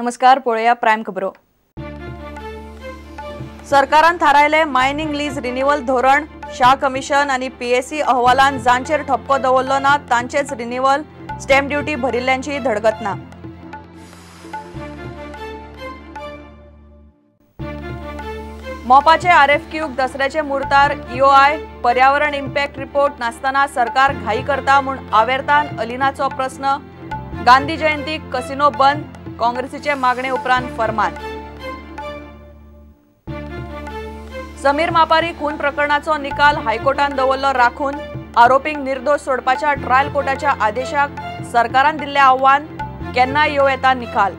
नमस्कार, पळोवया प्रायम खबरो. सरकारान थारायले मायनिंग लीज रिन्युअल धोरण. शाह कमिशन आनी पीएसी अहवालान जांचेर ठपको दवरलो ना तांचेच रिन्युअल, स्टॅम्प ड्युटी भरिल्ल्यांची धडगत ना. मोपाचे आरएफक्यूक दसऱ्याचे मुर्तार ईओआय पर्यावरण इम्पॅक्ट रिपोर्ट नासतना सरकार घाई करता म्हूण आवेर्तान अलिनाचो प्रस्न. गांधी जयंतीक कसिनो बंद, काँग्रेसीचे मागणे उपरांत फरमान. समीर मापारी खून प्रकरणाचो निकाल हायकोर्टान दवरलो राखून. आरोपींक निर्दोष सोडपाच्या ट्रायल कोर्टाच्या आदेशाक सरकारान दिल्लें आव्हान. केन्ना येवं येता निकाल.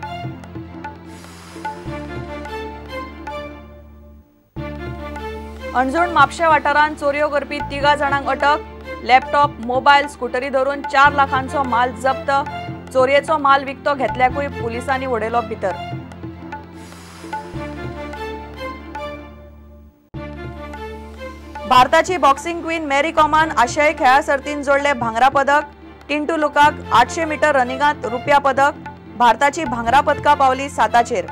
अंजुण म्हापशें वाठारांत चोरयो करपी 3 जाणांक अटक. लॅपटॉप, मोबायल, स्कुटरी धरून 4 लाखांचो माल जप्त. चोरयेचो माल विकतो घेतल्याकूय पुलिसांनी उडयलो भितर. भारताची बॉक्सिंग क्वीन मेरी कॉमान आशियाई खेळा सर्तीन जोडले भांगरा पदक. टिंटू लुकाक 800 मीटर रनिंगात रुप्या पदक. भारताची भांगरा पदकां पावली 7चेर.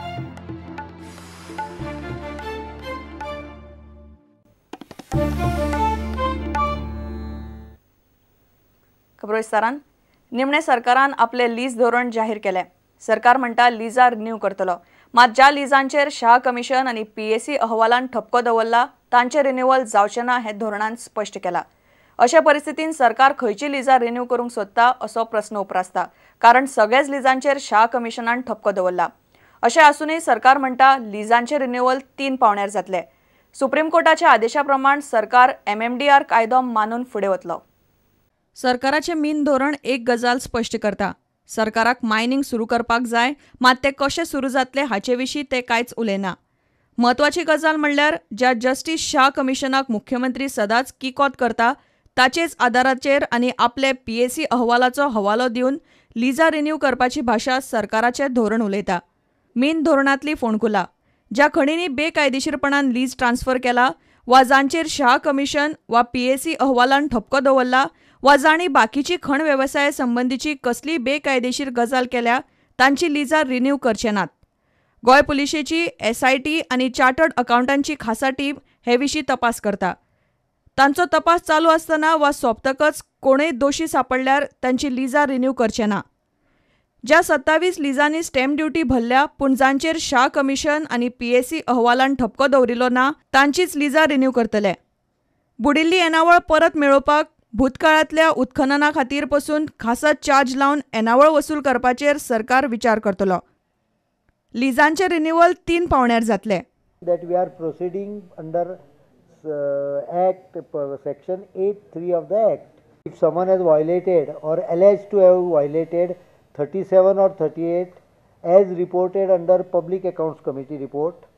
खबरो विस्तारान. निमणे सरकारान आपले लीज धोरण जाहीर केलें. सरकार म्हणटा लिजा रिन्यू करतलो, मात ज्या लिजांचेर शाह कमिशन आनी पीएसी अहवालान ठपको दवरला तांचे रिन्युअल जावचें ना हें धोरणान स्पश्ट केलां. अशे परिस्थितीन सरकार खंयची लिजा रिन्यू करूंक सोदता असो प्रस्न उप्रासता, कारण सगळ्याच लिजांचेर शाह कमिशनान ठपको दवरला. अशें आसूनय सरकार म्हणटा लिजांचे रिन्युअल 3 पावण्यार जातले. सुप्रीम कोर्टाच्या आदेशा प्रमाण सरकार एमएमडीआर कायदो मानून फुडें वतलो. सरकाराचें मीन धोरण एक गजाल स्पश्ट करता, सरकाराक मायनिंग सुरू करपाक जाय, मात तें कशें सुरू जातलें हाचे विशीं तें कांयच उलयना. म्हत्वाची गजाल म्हणल्यार ज्या जस्टीस शाह कमिशनाक मुख्यमंत्री सदांच किकोत करता ताचेच आदाराचेर आनी आपले पीएसी अहवालाचो हवालो दिवन लिजा रिन्यू करपाची भाशा सरकाराचें धोरण उलयता. मीन धोरणांतली फोंडकुलां, ज्या खणींनी बेकायदेशीरपणान लीज ट्रान्सफर केला वा जांचेर शाह कमिशन वा पीएसी अहवालान ठपको दवरला वा जांणी बाकीची खण वेवसाया संबंदीची कसलीय बेकायदेशीर गजाल केल्या तांची लिजा रिन्यू करचे नात. गोंय पुलिशेची एसआयटी आनी चार्टर्ड अकाउंटांची खासा टीम हे विशीं तपास करता. तांचो तपास चालू आसतना वा सोंपतकच कोणूय दोशी सांपडल्यार तांची लिजा रिन्यू करचे ना. ज्या 27 लिजांनी स्टॅम्प ड्युटी भरल्या पूण जांचेर शाह कमिशन आनी पीएसी अहवालान ठपको दवरिल्लो ना तांचीच लिजा रिन्यू करतले. बुडिल्ली येणावळ परत मेळोवपाक भूतकाळांतल्या उत्खनना खातीर पसून खासा चार्ज लावन येणावळ वसूल करपाचेर सरकार विचार करतलो. लिजांचे रिन्युअल 3 पावण्यार जातले. That we are proceeding under act section 8(3) of the act. If someone has violated or alleged to have violated 37 or 38 as reported under Public Accounts Committee report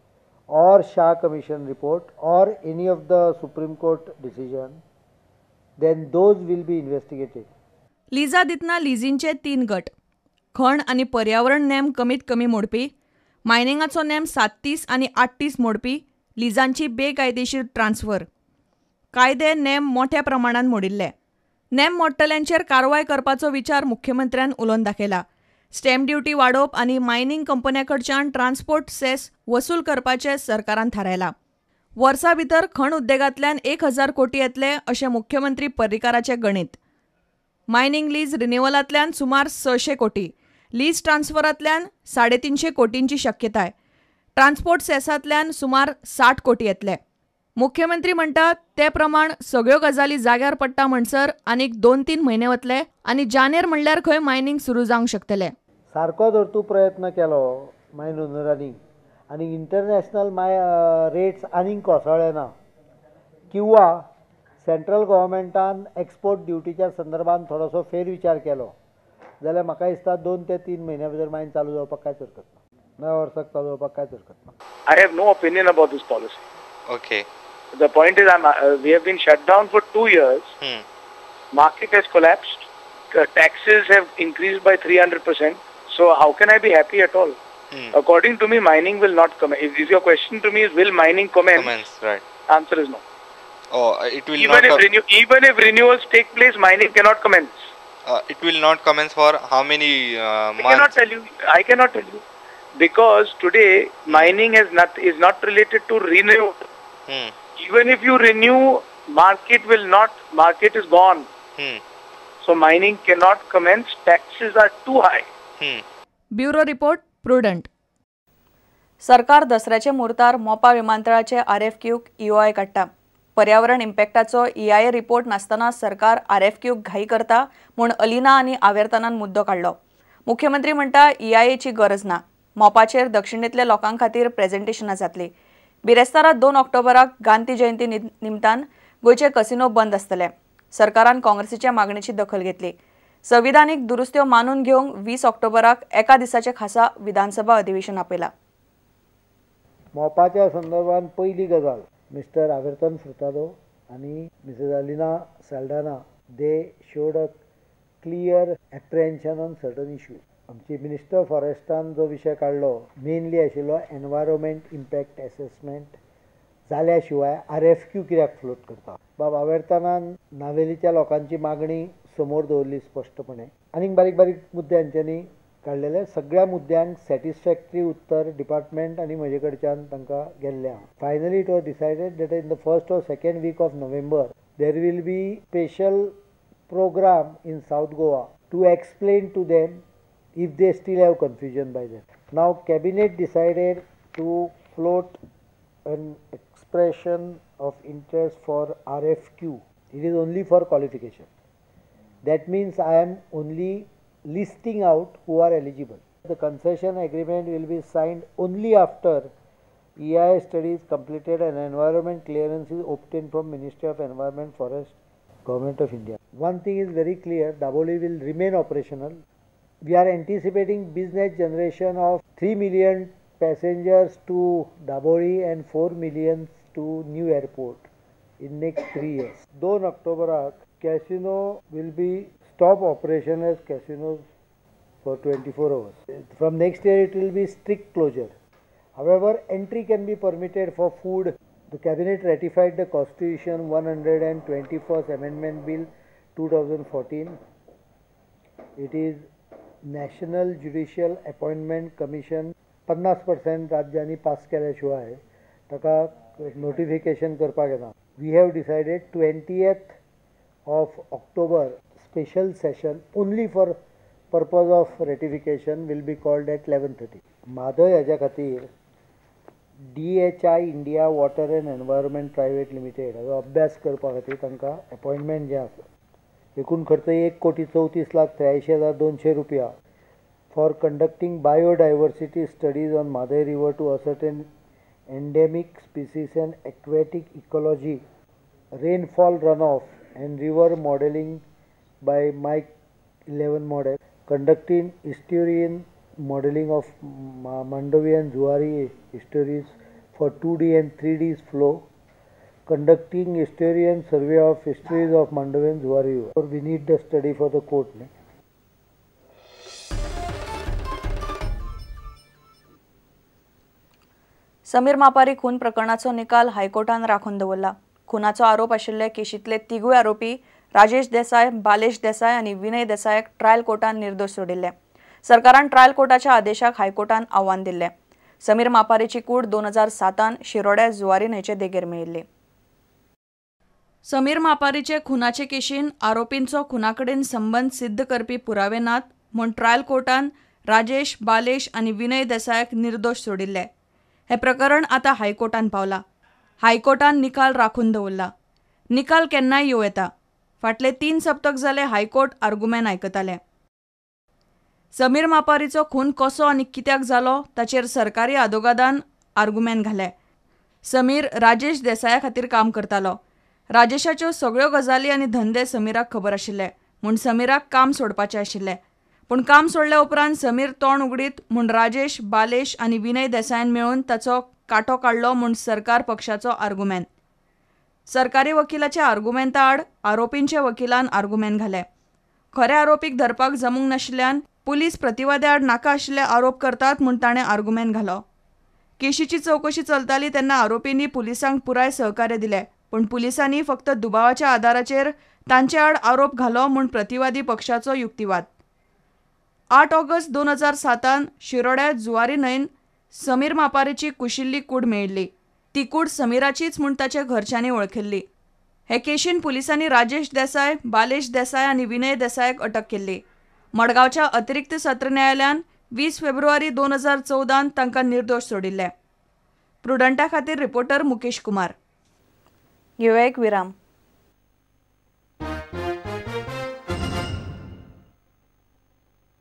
or Shah Commission report or any of the Supreme Court decision, then those will be investigated. Lija दितना लिजींचे 3 गट, खण आनी पर्यावरण नेम कमीत कमी मोडपी, मायनिंगाचो नेम 37 आनी 38 मोडपी, लिजांची बेकायदेशीर ट्रान्सफर. कायदे नेम मोठ्या प्रमाणान मोडिल्ले. नेम मोडटल्यांचेर कारवाय करपाचो विचार मुख्यमंत्र्यान उलोवन दाखयला. स्टॅम्प ड्युटी वाडोवप आनी मायनिंग कंपन्यां कडच्यान ट्रान्सपोर्ट सेस वसूल करपाचें सरकारान थारायलां. वर्सा भितर खण उद्देगांतल्यान 1000 कोटी येतले अशें मुख्यमंत्री पर्रीकाराचें गणीत. मायनिंग लीज रिन्युअलांतल्यान सुमार 600 कोटी, लीज ट्रान्सफरांतल्यान 350 कोटींची शक्यताय, ट्रान्सपोर्ट सेसांतल्यान सुमार 60 कोटी येतले. मुख्यमंत्री म्हणटा ते प्रमाण सगळ्यो गजाली जाग्यार पडटा म्हणसर आनीक 2-3 म्हयने वतले आनी जानेर म्हणल्यार खंय मायनिंग सुरू जावंक शकतले. सारको जर तूं प्रयत्न केलो मायन ओनरांनी आनी इंटरनॅशनल my rates आनीक कोसळ्ळे ना किंवा सेंट्रल गव्हर्मेंटान एक्सपोर्ट ड्युटीच्या संदर्भात थोडोसो फेरविचार केलो जाल्यार म्हाका दिसता 2 ते 3 म्हयन्या भितर मायन चालू जावपाक कांयच हरकत ना. नव्या वर्साक चालू जावपाक कांयच हरकत ना. I have no opinion about this policy. Okay. The point is, we have been shut down for 2 years. Market has collapsed. Taxes have increased by 300%. So how can I be happy at all? According to me, mining will not commence. If your question to me is, will mining commence? Commence, right. Answer is no. Oh, it will even not. Even if renewals take place, mining cannot commence. It will not commence for how many months? I cannot tell you. I cannot tell you. Because today mining is not related to renew. Even if you renew, market is gone. So mining cannot commence, taxes are too high. Bureau report, Prudent. सरकार दसऱ्याचे मुहूर्तार मोपा विमानतळाचे आरएफक्यूक ईओआय काडटा. पर्यावरण इम्पॅक्टाचो EIA report नासतना सरकार आरएफक्यूक घाई करता म्हूण अलिना आनी आवेर्तानान मुद्दो काडलो. मुख्यमंत्री म्हणटा ईआयएची गरज ना. मोपाचेर दक्षिणेंतल्या लोकां खातीर प्रेझेंटेशनां जातली. बिरेस्तारा 2 ऑक्टोबराक गांधी जयंती निमतान गोंयचे कसिनो बंद आसतले. सरकारान काँग्रेसीच्या मागणेची दखल घेतली. संविधानीक दुरुस्त्यो मानून घेवंक 20 ऑक्टोबराक एका दिसाचे खासा विधानसभा अधिवेशन आपयला. मोपाच्या संदर्भात पयली गजाल, मिस्टर आवेर्तन फुर्तादो आनी Mrs Alina Saldanha they showed a clear apprehension on certain issue. आमची मिनिस्टर फॉरेस्टान जो विशय काडलो मेनली आशिल्लो एनवायरोमेंट इम्पॅक्ट एसेसमेंट जाल्या शिवाय आरएफक्यू कित्याक फ्लोट करता. बाब आवेर्तनान नावेलीच्या लोकांची मागणी समोर दवरली स्पश्टपणे. आनीक बारीक बारीक मुद्दे हांच्यांनी काडलेले. सगळ्या मुद्द्यांक सॅटिस्फॅक्टरी उत्तर डिपार्टमेंट आनी म्हजे कडच्यान तांकां गेल्लें आहा. Finally it was decided that in the first or second week of November there will be special program in South Goa to explain to them if they still have confusion by then. Now cabinet decided to float an expression of interest for RFQ. It is only for qualification. That means I am only listing out who are eligible. The concession agreement will be signed only after EIA study is completed and environment clearance is obtained from Ministry of Environment, Forest, Government of India. One thing is very clear, Dabolim will remain operational. We are anticipating business generation of 3 million passengers to Dabolim and 4 million to new airport in next 3 years. 2 October, casino will be stop operation as casinos for 24 hours. From next year it will be strict closure. However, entry can be permitted for food. The cabinet ratified the Constitution 121st Amendment Bill 2014. It is National Judicial Appointment Commission 50% राज्यांनी pass केल्या शिवाय ताका notification करपाक येना. We have decided 20th of October special session only for purpose of ratification will be called at 11:30. Mhadei हाज्या खातीर DHI India Water and Environment Private Limited हाजो अभ्यास करपा खातीर तांकां अपॉयंटमेंट जें आसा, एकूण खर्च 1,34,83,200 रुपया for conducting biodiversity studies on Mhadei river to ascertain endemic species and aquatic ecology, rainfall runoff and river modelling by Mike 11 model, conducting estuarine modelling of Mandovi and Zuari estuaries for 2D and 3D flow, conducting estuarine survey of estuaries of Mandovi and Zuari river. We need the study for the court. Sameer Mapari खून प्रकरणाचो निकाल हायकोर्टान राखून दवरला. खुनाचो आरोप आशिल्ले केशींतले तिगूय आरोपी राजेश देसाय, बालेश देसाय आनी विनय देसायाक ट्रायल कोर्टान निर्दोश सोडिल्ले. सरकारान ट्रायल कोर्टाच्या आदेशाक हायकोर्टान आव्हान दिल्लें. समीर मापारीची कूड 2007 शिरोड्या जुवारी न्हंयचे देगेर मेळिल्ली. समीर मापारीचे खुनाचे केशीन आरोपींचो खुना कडेन संबंद सिद्ध करपी पुरावे नात म्हूण ट्रायल कोर्टान राजेश, बालेश आनी विनय देसायाक निर्दोश सोडिल्ले. हे प्रकरण आतां हायकोर्टान पावला. हायकोर्टान निकाल राखून दवरला. निकाल केन्नाय येवं येता. फाटले 3 सप्तक जाले हायकोर्ट आर्गुमेंट आयकताले. समीर मापारीचो खून कसो आनी कित्याक जालो ताचेर सरकारी आदोगादान आर्गुमेंट घाले. समीर राजेश देसाया खातीर काम करतालो. राजेशाच्यो सगळ्यो गजाली आनी धंदे समीराक खबर आशिल्ले म्हूण समीराक काम सोडपाचें आशिल्लें. पूण काम सोडल्या उपरांत समीर तोंड उगडीत म्हूण राजेश, बालेश आनी विनय देसायान मेळून ताचो कांटो काडलो म्हूण सरकार पक्षाचो आर्गुमेंट. सरकारी वकिलाच्या आर्गुमेंटा आड आरोपींच्या वकिलान आर्गुमेंट घाले. खऱ्या आरोपीक धरपाक जमूंक नाशिल्ल्यान पुलीस प्रतिवाद्या आड नाका आशिल्ले आरोप करतात म्हूण ताणें आर्गुमेंट घालो. केशीची चवकशी चलताली तेन्ना आरोपींनी पुलिसांक पुराय सहकार्य दिलें, पूण पुलिसांनी फक्त दुबावाच्या आदाराचेर तांचे आड आरोप घालो म्हूण प्रतिवादी पक्षाचो युक्तिवाद. 8 ऑगस्ट 2007 शिरोड्या जुवारी न्हंयन समीर मापारीची कुशिल्ली कूड मेळिल्ली. ती कूड समीराचीच म्हूण ताच्या घरच्यांनी वळखिल्ली. हे केशीन पुलिसांनी राजेश देसाय, बालेश देसाय आनी विनय देसायाक अटक केल्ली. मडगांवच्या अतिरिक्त सत्र न्यायालयान 20 फेब्रुवारी 2014 तांकां निर्दोश सोडिल्ले. प्रुडंटा खातीर रिपोर्टर मुकेश कुमार. घेवया एक विराम.